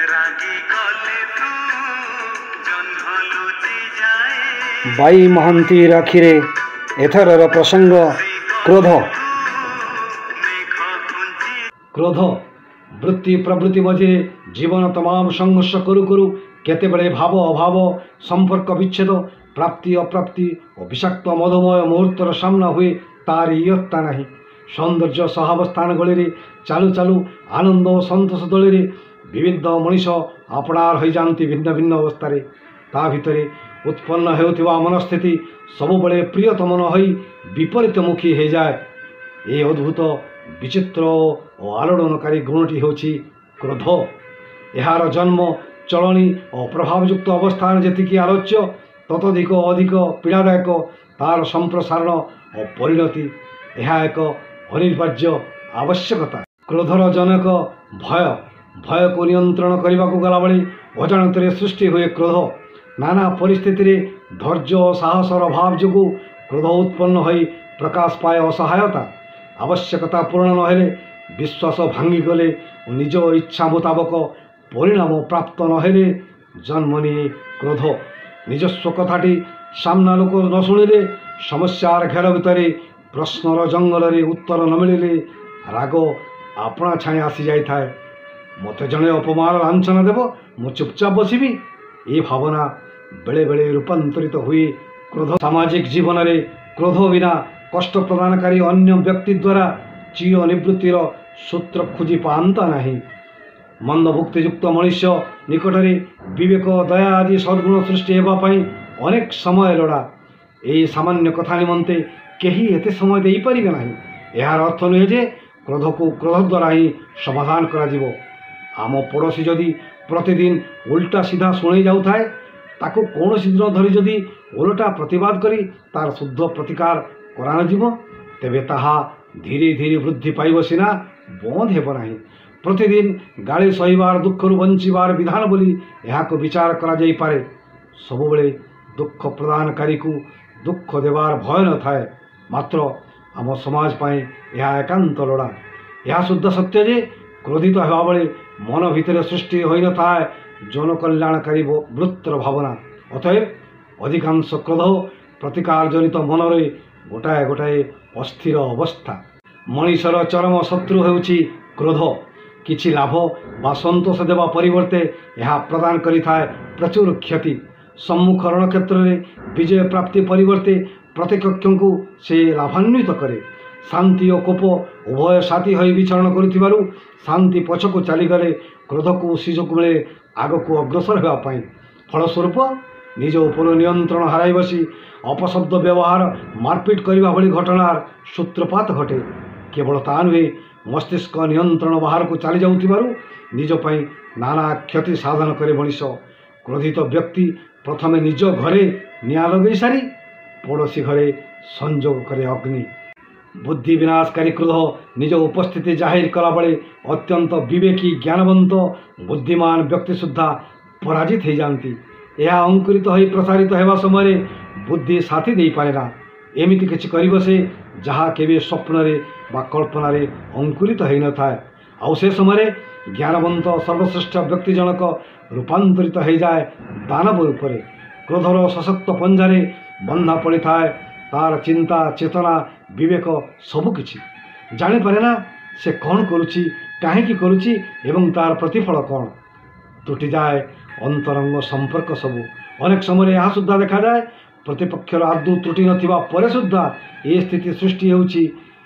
ରାଗି ଗଲେ ତୁ ଜହ୍ନ ଲୁଚି ଯାଏ। ବାଇ ମହାନ୍ତିର ଆଖିରେ ଏଥରର ପ୍ରସଙ୍ଗ କ୍ରୋଧ। ମେଘ ଘୁଞ୍ଚି କ୍ରୋଧ ବୃତ୍ତି ପ୍ରବୃତ୍ତି ମଝିରେ ଜୀବନ ତମାମ ସଂଘର୍ଷ କରୁ କରୁ କେତେବେଳେ ଭାବ ଅଭାବ, ସମ୍ପର୍କ ବିଚ୍ଛେଦ, ପ୍ରାପ୍ତି ଅପ୍ରାପ୍ତି ଓ ବିଷାକ୍ତ ମଧୁମୟ ମୁହୂର୍ତ୍ତର ସାମ୍ନା ହୁଏ, ତାର ଇୟତ୍ତା ନାହିଁ। ସୌନ୍ଦର୍ଯ୍ୟ ସହାବସ୍ଥାନ ଗଳିରେ ଚାଲୁ ଚାଲୁ ଆନନ୍ଦ ଓ ସନ୍ତୋଷ ଦୋଳିରେ ବିବିଧ ମଣିଷ ଆପଣାର ହୋଇଯାଆନ୍ତି ଭିନ୍ନ ଭିନ୍ନ ଅବସ୍ଥାରେ। ତା ଭିତରେ ଉତ୍ପନ୍ନ ହେଉଥିବା ମନସ୍ଥିତି ସବୁବେଳେ ପ୍ରିୟତମ ନ ହୋଇ ବିପରୀତମୁଖୀ ହେଇଯାଏ। ଏ ଅଦ୍ଭୁତ, ବିଚିତ୍ର ଓ ଆଲୋଡ଼ନକାରୀ ଗୁଣଟି ହେଉଛି କ୍ରୋଧ। ଏହାର ଜନ୍ମ, ଚଳଣି ଓ ପ୍ରଭାବଯୁକ୍ତ ଅବସ୍ଥାନ ଯେତିକି ଆଲୋଚ୍ୟ, ତତୋଧିକ ଅଧିକ ପୀଡ଼ାଦାୟକ ତାର ସମ୍ପ୍ରସାରଣ ଓ ପରିଣତି। ଏହା ଏକ ଅନିବାର୍ଯ୍ୟ ଆବଶ୍ୟକତା। କ୍ରୋଧର ଜନକ ଭୟ। ଭୟକୁ ନିୟନ୍ତ୍ରଣ କରିବାକୁ ଗଲାବେଳେ ଅଜାଣତରେ ସୃଷ୍ଟି ହୁଏ କ୍ରୋଧ। ନାନା ପରିସ୍ଥିତିରେ ଧୈର୍ଯ୍ୟ ଓ ସାହସର ଅଭାବ ଯୋଗୁଁ କ୍ରୋଧ ଉତ୍ପନ୍ନ ହୋଇ ପ୍ରକାଶ ପାଏ ଅସହାୟତା। ଆବଶ୍ୟକତା ପୂରଣ ନହେଲେ, ବିଶ୍ୱାସ ଭାଙ୍ଗିଗଲେ ଓ ନିଜ ଇଚ୍ଛା ମୁତାବକ ପରିଣାମ ପ୍ରାପ୍ତ ନହେଲେ ଜନ୍ମ ନିଏ କ୍ରୋଧ। ନିଜସ୍ୱ କଥାଟି ସାମ୍ନା ଲୋକ ନ ଶୁଣିଲେ, ସମସ୍ୟାର ଘେର ଭିତରେ ପ୍ରଶ୍ନର ଜଙ୍ଗଲରେ ଉତ୍ତର ନ ମିଳିଲେ ରାଗ ଆପଣା ଛାଏଁ ଆସିଯାଇଥାଏ। ମୋତେ ଜଣେ ଅପମାନ ଲାଞ୍ଛନା ଦେବ, ମୁଁ ଚୁପଚାପ ବସିବି, ଏ ଭାବନା ବେଳେବେଳେ ରୂପାନ୍ତରିତ ହୁଏ କ୍ରୋଧ। ସାମାଜିକ ଜୀବନରେ କ୍ରୋଧ ବିନା କଷ୍ଟ ପ୍ରଦାନକାରୀ ଅନ୍ୟ ବ୍ୟକ୍ତି ଦ୍ୱାରା ଚିର ନିବୃତ୍ତିର ସୂତ୍ର ଖୋଜି ପାଆନ୍ତା ନାହିଁ। ମନ୍ଦଭୁକ୍ତିଯୁକ୍ତ ମଣିଷ ନିକଟରେ ବିବେକ, ଦୟା ଆଦି ସଦ୍ଗୁଣ ସୃଷ୍ଟି ହେବା ପାଇଁ ଅନେକ ସମୟ ଲୋଡ଼ା। ଏହି ସାମାନ୍ୟ କଥା ନିମନ୍ତେ କେହି ଏତେ ସମୟ ଦେଇପାରିବେ ନାହିଁ। ଏହାର ଅର୍ଥ ନୁହେଁ ଯେ କ୍ରୋଧକୁ କ୍ରୋଧ ଦ୍ୱାରା ହିଁ ସମାଧାନ କରାଯିବ। ଆମ ପଡ଼ୋଶୀ ଯଦି ପ୍ରତିଦିନ ଓଲଟା ସିଧା ଶୁଣେଇ ଯାଉଥାଏ, ତାକୁ କୌଣସି ଦିନ ଧରି ଯଦି ଓଲଟା ପ୍ରତିବାଦ କରି ତାର ଶୁଦ୍ଧ ପ୍ରତିକାର କରାନଯିବ, ତେବେ ତାହା ଧୀରେ ଧୀରେ ବୃଦ୍ଧି ପାଇବ ସିନା, ବନ୍ଦ ହେବ ନାହିଁ। ପ୍ରତିଦିନ ଗାଳି ସହିବାର ଦୁଃଖରୁ ବଞ୍ଚିବାର ବିଧାନ ବୋଲି ଏହାକୁ ବିଚାର କରାଯାଇପାରେ। ସବୁବେଳେ ଦୁଃଖ ପ୍ରଦାନକାରୀକୁ ଦୁଃଖ ଦେବାର ଭୟ ନଥାଏ, ମାତ୍ର ଆମ ସମାଜ ପାଇଁ ଏହା ଏକାନ୍ତ ଲୋଡ଼ା। ଏହା ଶୁଦ୍ଧ ସତ୍ୟ ଯେ କ୍ରୋଧିତ ହେବାବେଳେ ମନ ଭିତରେ ସୃଷ୍ଟି ହୋଇନଥାଏ ଜନକଲ୍ୟାଣକାରୀ ବୃତ୍ତର ଭାବନା। ଅତଏବ ଅଧିକାଂଶ କ୍ରୋଧ ପ୍ରତିକାର ଜନିତ ମନରେ ଗୋଟାଏ ଗୋଟାଏ ଅସ୍ଥିର ଅବସ୍ଥା। ମଣିଷର ଚରମ ଶତ୍ରୁ ହେଉଛି କ୍ରୋଧ। କିଛି ଲାଭ ବା ସନ୍ତୋଷ ଦେବା ପରିବର୍ତ୍ତେ ଏହା ପ୍ରଦାନ କରିଥାଏ ପ୍ରଚୁର କ୍ଷତି। ସମ୍ମୁଖ ରଣକ୍ଷେତ୍ରରେ ବିଜୟ ପ୍ରାପ୍ତି ପରିବର୍ତ୍ତେ ପ୍ରତିପକ୍ଷଙ୍କୁ ସେ ଲାଭାନ୍ୱିତ କରେ। ଶାନ୍ତି ଓ କୋପ ଉଭୟ ସାଥୀ ହୋଇ ବିଚରଣ କରୁଥିବାରୁ ଶାନ୍ତି ପଛକୁ ଚାଲିଗଲେ କ୍ରୋଧକୁ ସୁଯୋଗ ମିଳେ ଆଗକୁ ଅଗ୍ରସର ହେବା ପାଇଁ। ଫଳସ୍ୱରୂପ ନିଜ ଉପରୁ ନିୟନ୍ତ୍ରଣ ହରାଇ ବସି ଅପଶବ୍ଦ ବ୍ୟବହାର, ମାରପିଟ କରିବା ଭଳି ଘଟଣାର ସୂତ୍ରପାତ ଘଟେ। କେବଳ ତା ନୁହେଁ, ମସ୍ତିଷ୍କ ନିୟନ୍ତ୍ରଣ ବାହାରକୁ ଚାଲି ଯାଉଥିବାରୁ ନିଜ ପାଇଁ ନାନା କ୍ଷତି ସାଧନ କରେ ମଣିଷ। କ୍ରୋଧିତ ବ୍ୟକ୍ତି ପ୍ରଥମେ ନିଜ ଘରେ ନିଆଁ ଲଗାଇ ସାରି ପଡ଼ୋଶୀ ଘରେ ସଂଯୋଗ କରେ ଅଗ୍ନି। ବୁଦ୍ଧି ବିନାଶକାରୀ କ୍ରୋଧ ନିଜ ଉପସ୍ଥିତି ଜାହିର କଲାବେଳେ ଅତ୍ୟନ୍ତ ବିବେକୀ, ଜ୍ଞାନବନ୍ତ, ବୁଦ୍ଧିମାନ ବ୍ୟକ୍ତି ସୁଦ୍ଧା ପରାଜିତ ହେଇଯାଆନ୍ତି। ଏହା ଅଙ୍କୁରିତ ହୋଇ ପ୍ରସାରିତ ହେବା ସମୟରେ ବୁଦ୍ଧି ସାଥି ଦେଇପାରେ ନା। ଏମିତି କିଛି କରିବ ସେ, ଯାହା କେବେ ସ୍ୱପ୍ନରେ ବା କଳ୍ପନାରେ ଅଙ୍କୁରିତ ହୋଇନଥାଏ। ଆଉ ସେ ସମୟରେ ଜ୍ଞାନବନ୍ତ ସର୍ବଶ୍ରେଷ୍ଠ ବ୍ୟକ୍ତି ଜଣକ ରୂପାନ୍ତରିତ ହେଇଯାଏ ଦାନବ ରୂପରେ। କ୍ରୋଧର ସଶକ୍ତ ପଞ୍ଝାରେ ବନ୍ଧା ପଡ଼ିଥାଏ ତାର ଚିନ୍ତା, ଚେତନା, ବିବେକ ସବୁକିଛି। ଜାଣିପାରେ ନା ସେ କ'ଣ କରୁଛି, କାହିଁକି କରୁଛି ଏବଂ ତାର ପ୍ରତିଫଳ କ'ଣ। ତୁଟିଯାଏ ଅନ୍ତରଙ୍ଗ ସମ୍ପର୍କ ସବୁ। ଅନେକ ସମୟରେ ଏହା ସୁଦ୍ଧା ଦେଖାଯାଏ, ପ୍ରତିପକ୍ଷର ଆଦୌ ତ୍ରୁଟି ନଥିବା ପରେ ସୁଦ୍ଧା ଏ ସ୍ଥିତି ସୃଷ୍ଟି ହେଉଛି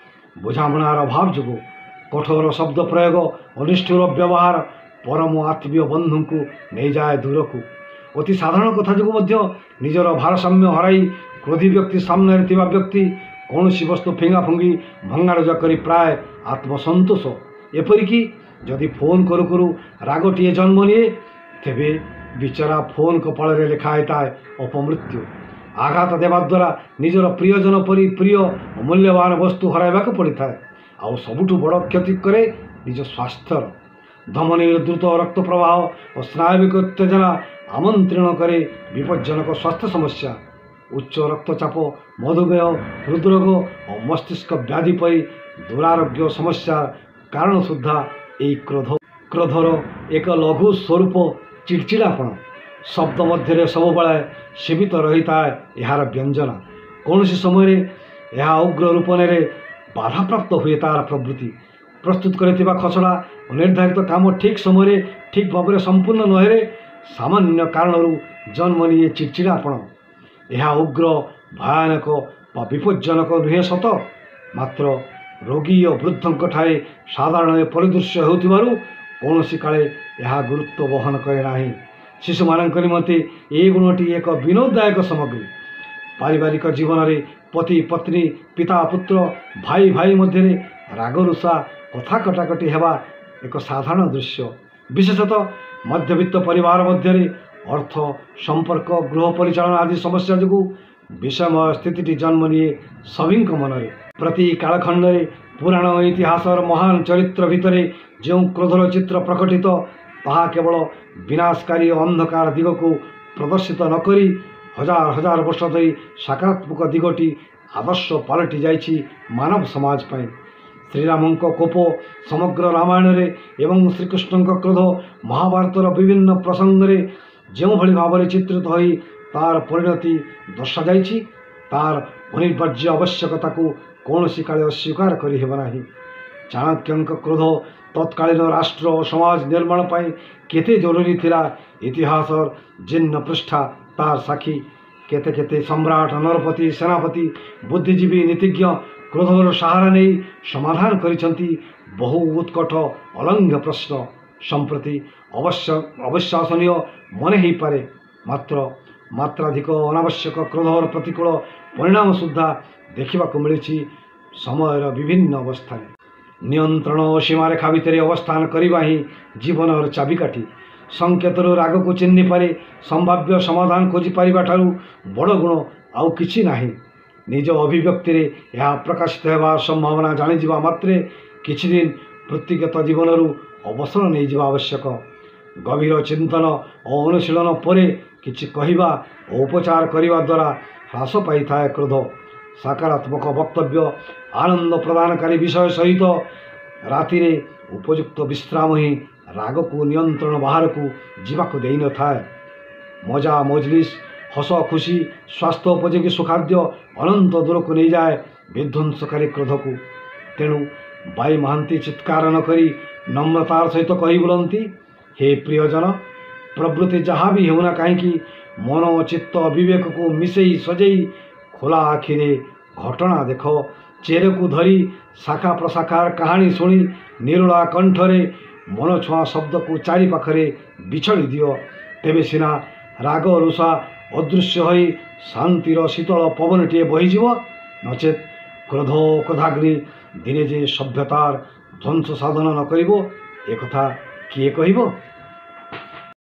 ବୁଝାମଣାର ଅଭାବ ଯୋଗୁଁ। କଠୋର ଶବ୍ଦ ପ୍ରୟୋଗ, ଅନିଷ୍ଠୁର ବ୍ୟବହାର ପରମ ଆତ୍ମୀୟ ବନ୍ଧୁଙ୍କୁ ନେଇଯାଏ ଦୂରକୁ। ଅତି ସାଧାରଣ କଥା ଯୋଗୁଁ ମଧ୍ୟ ନିଜର ଭାରସାମ୍ୟ ହରାଇ କ୍ରୋଧୀ ବ୍ୟକ୍ତି ସାମ୍ନାରେ ଥିବା ବ୍ୟକ୍ତି କୌଣସି ବସ୍ତୁ ଫିଙ୍ଗା ଫୁଙ୍ଗି, ଭଙ୍ଗାରୁଜା କରି ପ୍ରାୟ ଆତ୍ମସନ୍ତୋଷ। ଏପରିକି ଯଦି ଫୋନ୍ କରୁ କରୁ ରାଗଟିଏ ଜନ୍ମ ନିଏ, ତେବେ ବିଚରା ଫୋନ୍ କପାଳରେ ଲେଖା ହେଇଥାଏ ଅପମୃତ୍ୟୁ। ଆଘାତ ଦେବା ଦ୍ୱାରା ନିଜର ପ୍ରିୟଜନ ପରି ପ୍ରିୟ ଓ ମୂଲ୍ୟବାନ ବସ୍ତୁ ହରାଇବାକୁ ପଡ଼ିଥାଏ। ଆଉ ସବୁଠୁ ବଡ଼ କ୍ଷତି କରେ ନିଜ ସ୍ୱାସ୍ଥ୍ୟର। ଧମନୀର ଦ୍ରୁତ ରକ୍ତ ପ୍ରବାହ ଓ ସ୍ନାୟବିକ ଉତ୍ତେଜନା ଆମନ୍ତ୍ରଣ କରେ ବିପଜ୍ଜନକ ସ୍ୱାସ୍ଥ୍ୟ ସମସ୍ୟା। ଉଚ୍ଚ ରକ୍ତଚାପ, ମଧୁମେହ, ହୃଦରୋଗ ଓ ମସ୍ତିଷ୍କ ବ୍ୟାଧି ପରି ଦୁରାରୋଗ୍ୟ ସମସ୍ୟା କାରଣ ସୁଦ୍ଧା ଏଇ କ୍ରୋଧ। କ୍ରୋଧର ଏକ ଲଘୁ ସ୍ୱରୂପ ଚିଡ଼ଚିଡ଼ାପଣ। ଶବ୍ଦ ମଧ୍ୟରେ ସବୁବେଳେ ସୀମିତ ରହିଥାଏ ଏହାର ବ୍ୟଞ୍ଜନା। କୌଣସି ସମୟରେ ଏହା ଉଗ୍ର ରୂପ ନେଲେ ବାଧାପ୍ରାପ୍ତ ହୁଏ ତାର ପ୍ରବୃତ୍ତି। ପ୍ରସ୍ତୁତ କରିଥିବା ଖସଡ଼ା ଓ ନିର୍ଦ୍ଧାରିତ କାମ ଠିକ୍ ସମୟରେ ଠିକ୍ ଭାବରେ ସମ୍ପୂର୍ଣ୍ଣ ନହେଲେ ସାମାନ୍ୟ କାରଣରୁ ଜନ୍ମ ନିଏ ଚିଡ଼ଚିଡ଼ାପଣ। ଏହା ଉଗ୍ର, ଭୟାନକ ବା ବିପଜ୍ଜନକ ନୁହେଁ ସତ, ମାତ୍ର ରୋଗୀ ଓ ବୃଦ୍ଧଙ୍କଠାରେ ସାଧାରଣ ପରିଦୃଶ୍ୟ ହେଉଥିବାରୁ କୌଣସି କାଳେ ଏହା ଗୁରୁତ୍ୱ ବହନ କରେ ନାହିଁ। ଶିଶୁମାନଙ୍କ ନିମନ୍ତେ ଏ ଗୁଣଟି ଏକ ବିନୋଦଦାୟକ ସାମଗ୍ରୀ। ପାରିବାରିକ ଜୀବନରେ ପତି ପତ୍ନୀ, ପିତା ପୁତ୍ର, ଭାଇ ଭାଇ ମଧ୍ୟରେ ରାଗରୁଷା, କଥା କଟାକଟି ହେବା ଏକ ସାଧାରଣ ଦୃଶ୍ୟ। ବିଶେଷତଃ ମଧ୍ୟବିତ୍ତ ପରିବାର ମଧ୍ୟରେ ଅର୍ଥ, ସମ୍ପର୍କ, ଗୃହ ପରିଚାଳନା ଆଦି ସମସ୍ୟା ଯୋଗୁଁ ବିଷମୟ ସ୍ଥିତିଟି ଜନ୍ମ ନିଏ ସଭିଙ୍କ ମନରେ। ପ୍ରତି କାଳଖଣ୍ଡରେ ପୁରାଣ ଇତିହାସର ମହାନ ଚରିତ୍ର ଭିତରେ ଯେଉଁ କ୍ରୋଧର ଚିତ୍ର ପ୍ରକଟିତ, ତାହା କେବଳ ବିନାଶକାରୀ ଅନ୍ଧକାର ଦିଗକୁ ପ୍ରଦର୍ଶିତ ନ କରି ହଜାର ହଜାର ବର୍ଷ ଧରି ସକାରାତ୍ମକ ଦିଗଟି ଆଦର୍ଶ ପାଲଟି ଯାଇଛି ମାନବ ସମାଜ ପାଇଁ। ଶ୍ରୀରାମଙ୍କ କୋପ ସମଗ୍ର ରାମାୟଣରେ ଏବଂ ଶ୍ରୀକୃଷ୍ଣଙ୍କ କ୍ରୋଧ ମହାଭାରତର ବିଭିନ୍ନ ପ୍ରସଙ୍ଗରେ ଯେଉଁଭଳି ଭାବରେ ଚିତ୍ରିତ ହୋଇ ତାର ପରିଣତି ଦର୍ଶାଯାଇଛି, ତାର ଅନିବାର୍ଯ୍ୟ ଆବଶ୍ୟକତାକୁ କୌଣସି କାଳେ ଅସ୍ୱୀକାର କରିହେବ ନାହିଁ। ଚାଣକ୍ୟଙ୍କ କ୍ରୋଧ ତତ୍କାଳୀନ ରାଷ୍ଟ୍ର ଓ ସମାଜ ନିର୍ମାଣ ପାଇଁ କେତେ ଜରୁରୀ ଥିଲା, ଇତିହାସର ଜୀର୍ଣ୍ଣ ପୃଷ୍ଠା ତାର ସାକ୍ଷୀ। କେତେ କେତେ ସମ୍ରାଟ, ନରପତି, ସେନାପତି, ବୁଦ୍ଧିଜୀବୀ, ନୀତିଜ୍ଞ କ୍ରୋଧର ସାହାରା ନେଇ ସମାଧାନ କରିଛନ୍ତି ବହୁ ଉତ୍କଟ ଅଲଙ୍ଘ୍ୟ ପ୍ରଶ୍ନ। ସମ୍ପ୍ରତି ଅବଶ୍ୟ ଅବିଶ୍ୱାସନୀୟ ମନେ ହେଇପାରେ, ମାତ୍ର ମାତ୍ରାଧିକ ଅନାବଶ୍ୟକ କ୍ରୋଧର ପ୍ରତିକୂଳ ପରିଣାମ ସୁଦ୍ଧା ଦେଖିବାକୁ ମିଳିଛି ସମୟର ବିଭିନ୍ନ ଅବସ୍ଥାରେ। ନିୟନ୍ତ୍ରଣ ଓ ସୀମାରେଖା ଭିତରେ ଅବସ୍ଥାନ କରିବା ହିଁ ଜୀବନର ଚାବିକାଠି। ସଂକେତରୁ ରାଗକୁ ଚିହ୍ନି ପାରି ସମ୍ଭାବ୍ୟ ସମାଧାନ ଖୋଜିପାରିବା ଠାରୁ ବଡ଼ ଗୁଣ ଆଉ କିଛି ନାହିଁ। ନିଜ ଅଭିବ୍ୟକ୍ତିରେ ଏହା ପ୍ରକାଶିତ ହେବାର ସମ୍ଭାବନା ଜାଣିଯିବା ମାତ୍ରେ କିଛିଦିନ ବୃତ୍ତିଗତ ଜୀବନରୁ ଅବସର ନେଇଯିବା ଆବଶ୍ୟକ। ଗଭୀର ଚିନ୍ତନ ଓ ଅନୁଶୀଳନ ପରେ କିଛି କହିବା ଓ ଉପଚାର କରିବା ଦ୍ୱାରା ହ୍ରାସ ପାଇଥାଏ କ୍ରୋଧ। ସକାରାତ୍ମକ ବକ୍ତବ୍ୟ, ଆନନ୍ଦ ପ୍ରଦାନକାରୀ ବିଷୟ ସହିତ ରାତିରେ ଉପଯୁକ୍ତ ବିଶ୍ରାମ ହିଁ ରାଗକୁ ନିୟନ୍ତ୍ରଣ ବାହାରକୁ ଯିବାକୁ ଦେଇନଥାଏ। ମଜା ମଜଲିସ୍, ହସ ଖୁସି, ସ୍ୱାସ୍ଥ୍ୟ ଉପଯୋଗୀ ସୁଖାଦ୍ୟ ଅନନ୍ତ ଦୂରକୁ ନେଇଯାଏ ବିଧ୍ୱଂସକାରୀ କ୍ରୋଧକୁ। ତେଣୁ ବାଇ ମହାନ୍ତି ଚିତ୍କାର ନ କରି ନମ୍ରତାର ସହିତ କହି ବୁଲନ୍ତି, ହେ ପ୍ରିୟଜନ, ପ୍ରବୃତ୍ତି ଯାହା ବି ହେଉନା କାହିଁକି ମନ, ଚିତ୍ତ, ବିବେକକୁ ମିଶେଇ ସଜେଇ ଖୋଲା ଆଖିରେ ଘଟଣା ଦେଖ। ଚେରକୁ ଧରି ଶାଖା ପ୍ରଶାଖାର କାହାଣୀ ଶୁଣି ନିରୋଳା କଣ୍ଠରେ ମନଛୁଆଁ ଶବ୍ଦକୁ ଚାରିପାଖରେ ବିଛଳି ଦିଅ। ତେବେ ସିନା ରାଗ ରୁଷା ଅଦୃଶ୍ୟ ହୋଇ ଶାନ୍ତିର ଶୀତଳ ପବନଟିଏ ବହିଯିବ। ନଚେତ୍ କ୍ରୋଧ କ୍ରୋଧାଗ୍ନି ଦିନେ ଯେ ସଭ୍ୟତାର ଧ୍ୱଂସ ସାଧନ ନ କରିବ, ଏକଥା କିଏ କହିବ?